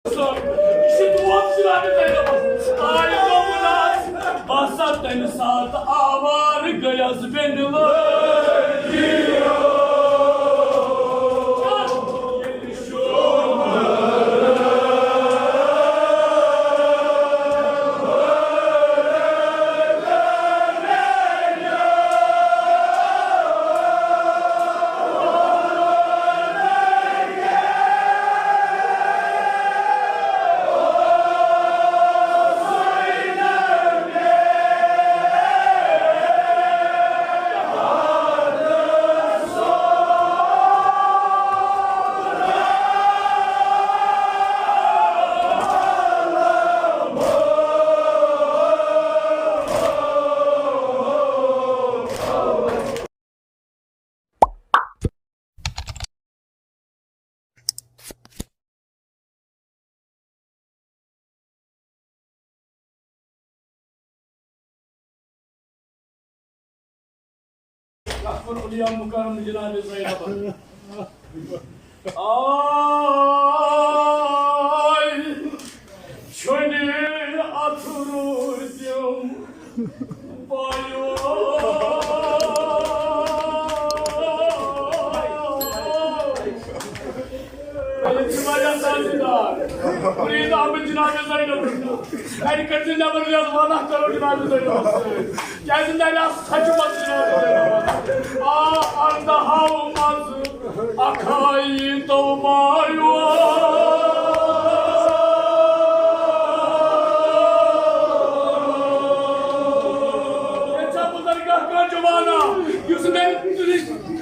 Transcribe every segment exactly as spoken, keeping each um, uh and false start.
یہِ چھِ دود جناب زینبس۔ آے دوٚپُن آز، بہٕ ہسا تَمہِ ساتہٕ آوارٕ گٔیَس بٮ۪نہِ لٲگۍ۔ یَتھ کوٚر اولیاء مُکرم جناب زینبن۔ آے چھُنہِ اَتھٕ روٗدِم پایو۔ یہِ چھُ واریاہ سازیدار۔ پلیز، آمد جناب زینب۔ گرِ کٔرۍ زِ نٮ۪بر، یَتھ وَنان کرو جناب زینبَس سۭتۍ۔ کیازِ نَرِ آسہٕ سَچہِ پَتہٕ جناب زینب۔ آ، اَردَہَو منٛزٕ اَکھ آیی تو مایو۔ ییٚتہِ چھا بُزرگاہ کانٛہہ جوانا، یُس مےٚ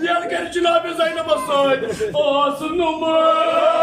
یَتھ گرِ جناب زینبَس سۭتۍ اوس نُمٲیِش۔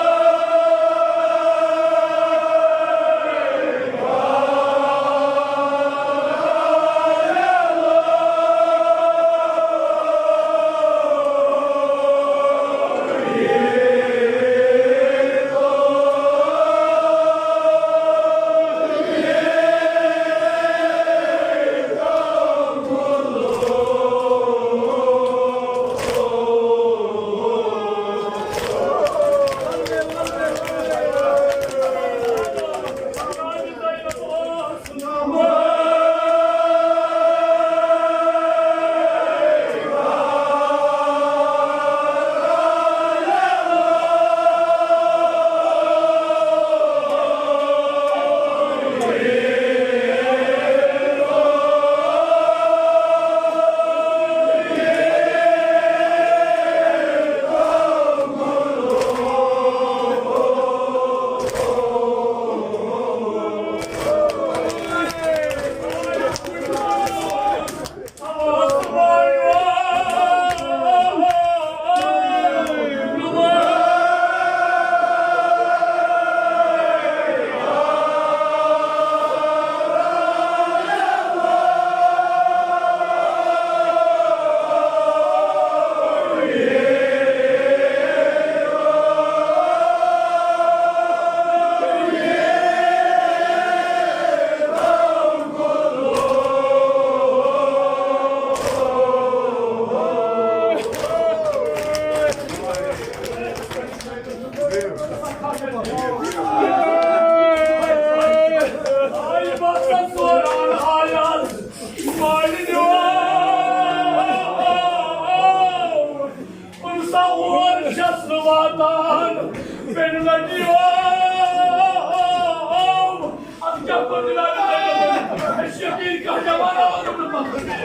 پُلسا اور چھَس نہٕ واتان، بٮ۪نہِ لَگیو۔ اَتھ کیٛاہ کوٚر جنابِ زینبَن؟ اَسہِ چھِ یقیٖن کانٛہہ جوان آو نہٕ پَتہٕ۔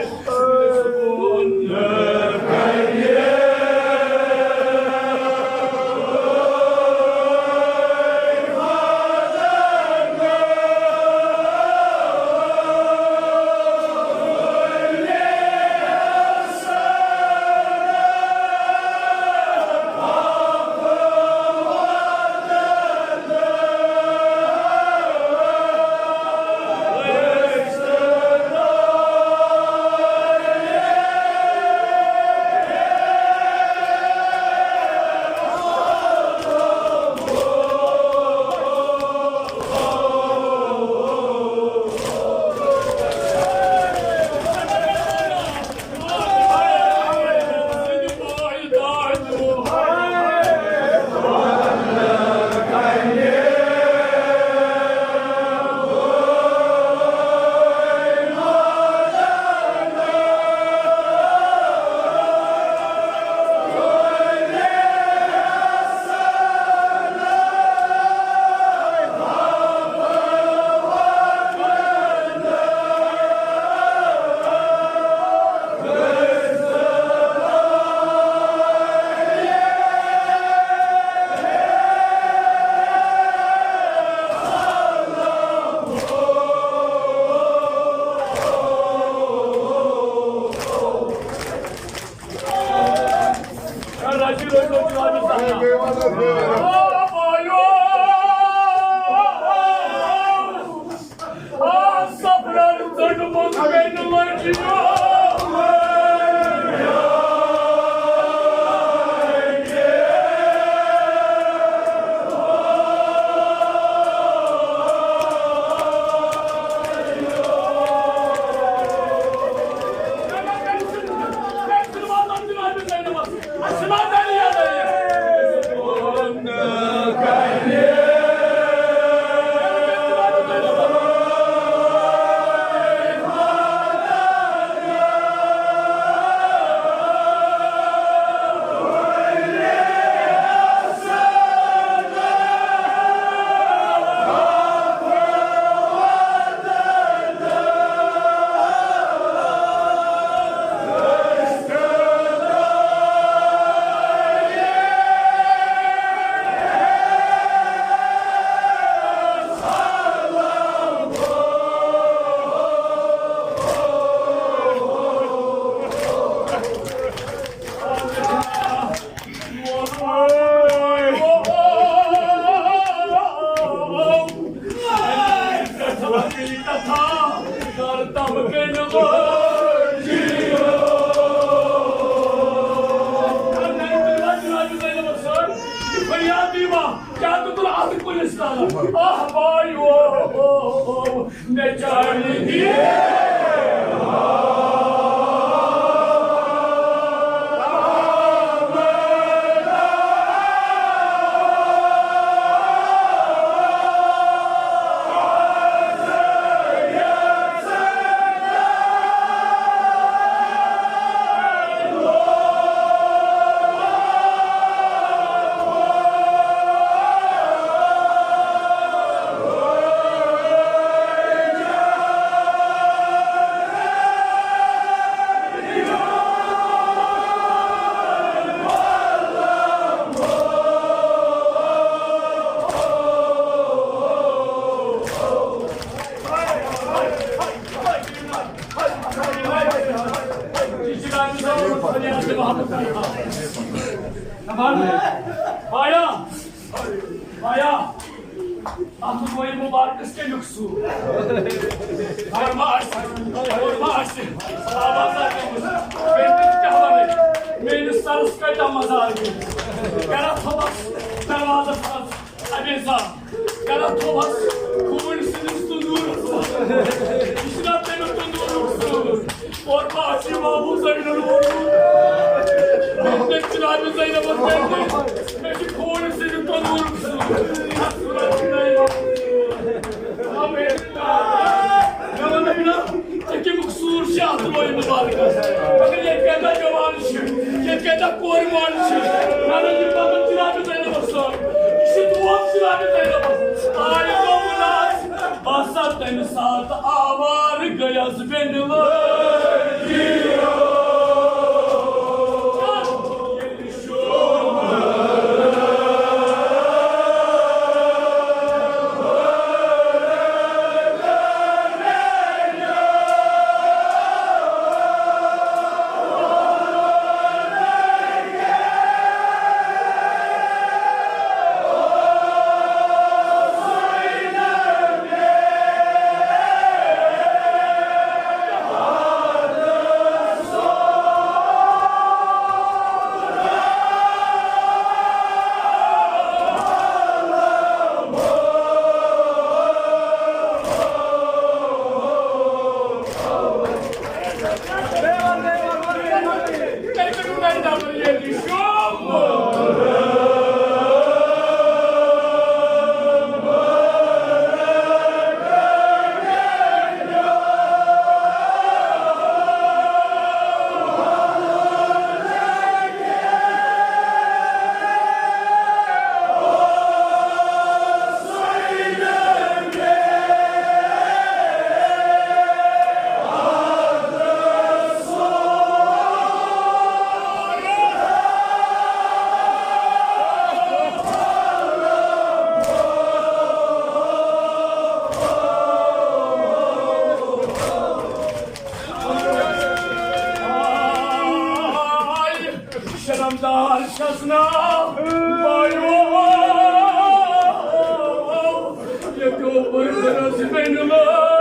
فریاد دیوا، کیا تو تر اتھ کُلِس تل؟ آہ بایو، مےٚ چاڑِ دِ۔ بایا، بایا، اتھ گوٚو مبارکس کیٛاہ لیوٚکھ سوٗر؟ خبر ما آسہِ، خبر ما آسہِ۔ آواز آسہِ گوٚمُت۔ بیٚیہِ تہِ کیٛاہ وَنَے؟ میٛٲنِس سرس کۭتیٛاہ مزار گٔے۔ گرا تھوٚوس دروازس منٛز۔ اَمے ساتہٕ گرا تھوٚوس خوٗنۍ سٕنٛدِس تندوٗرس منٛز۔ یہِ چھُنہ تَمیُک تندوٗرُک سوٗر؟ اور بہٕ آسہِ بابو زینُل ووٚنمُت۔ مےٚ چھُنہ أمِس زینبس زینُل۔ مےٚ چھُ خوٗنۍ سٕنٛدِ تندوٗرُک سوٗر۔ مےٚ ووٚن أمِس، ژےٚ کَمیُک سوٗر چھُ اَتھ لوے مُبارکَس؟ مگر ییٚتہِ کۭتیٛاہ جوان چھِ، ییٚتہِ کۭتیٛاہ کورِ مول چھِ، وَنان یہِ پَنُن جناب زینبَس سۭتۍ، یہِ چھِ دود جناب زینبَس۔ آے دوٚپُن آز، بہٕ ہسا تَمہِ ساتہٕ آوارٕ گٔیَس بیٚنہِ لٲگِتھ۔ شرمدار چھس نا بایو، ییٚتیو بٔرۍ بٔرٕس بیٚنہِ لٲج۔